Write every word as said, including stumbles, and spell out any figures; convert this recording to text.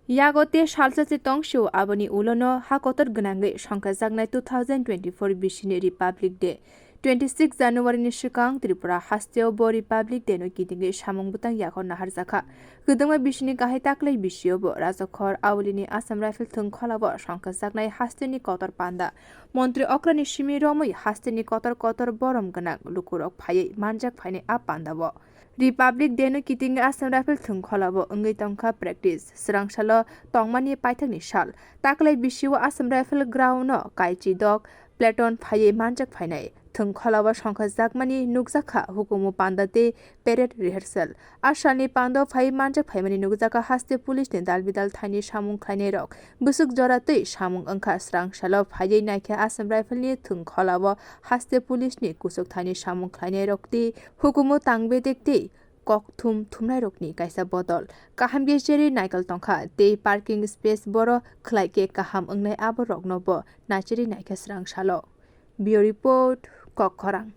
Yago te salsa se tongsio, aboni ulono ha kotor gwnangwi songkhajaknai two thousand twenty-four bisini Republic Day. Twenty-six January ni swkang Tripura hasteo bo Republic Day no kitingwi samung bwtang yago naharjakha. Kwdwngma bisini kahai taklai bisio bo Rajakhor Aulini Assam Rifle thwngkholao songkhajaknai hasteni kotor panda. Montri okrani simi romwi hasteni kotor kotor borom gwnang lukurok phaiwi manjak phainai a pandao. Republic Day no kitingwi Assam Rifle thwngkholao wngwi tongkha practice. Swrang salo tongmani paithakni sal. Taklai bisio Assam Rifle ground no kaichi dok platoon phaiwi manjak phainai. Thwngkholao songkhajakmani nukjakha hukumu panda tei parade rehearsal. A salni pandao phaiwi manjak phaimani nukjakha haste police ni dal bidal thaini samung khlainairok. Bwswk jora twi samung wngkha, swrang salo phaiwi naikhe Assam Rifle ni thwngkholao haste police ni kuchuk thaini samung khlainairok tei hukumu tang bedek tei kok thum thumnairokni kaisa bodol. Kaham khe cherwi naikal tongkha tei parking space boro khlai khe kaham wngnai abo rokno bo nacherwi naikha swrang salo. Bureau Report, Kokkhorang.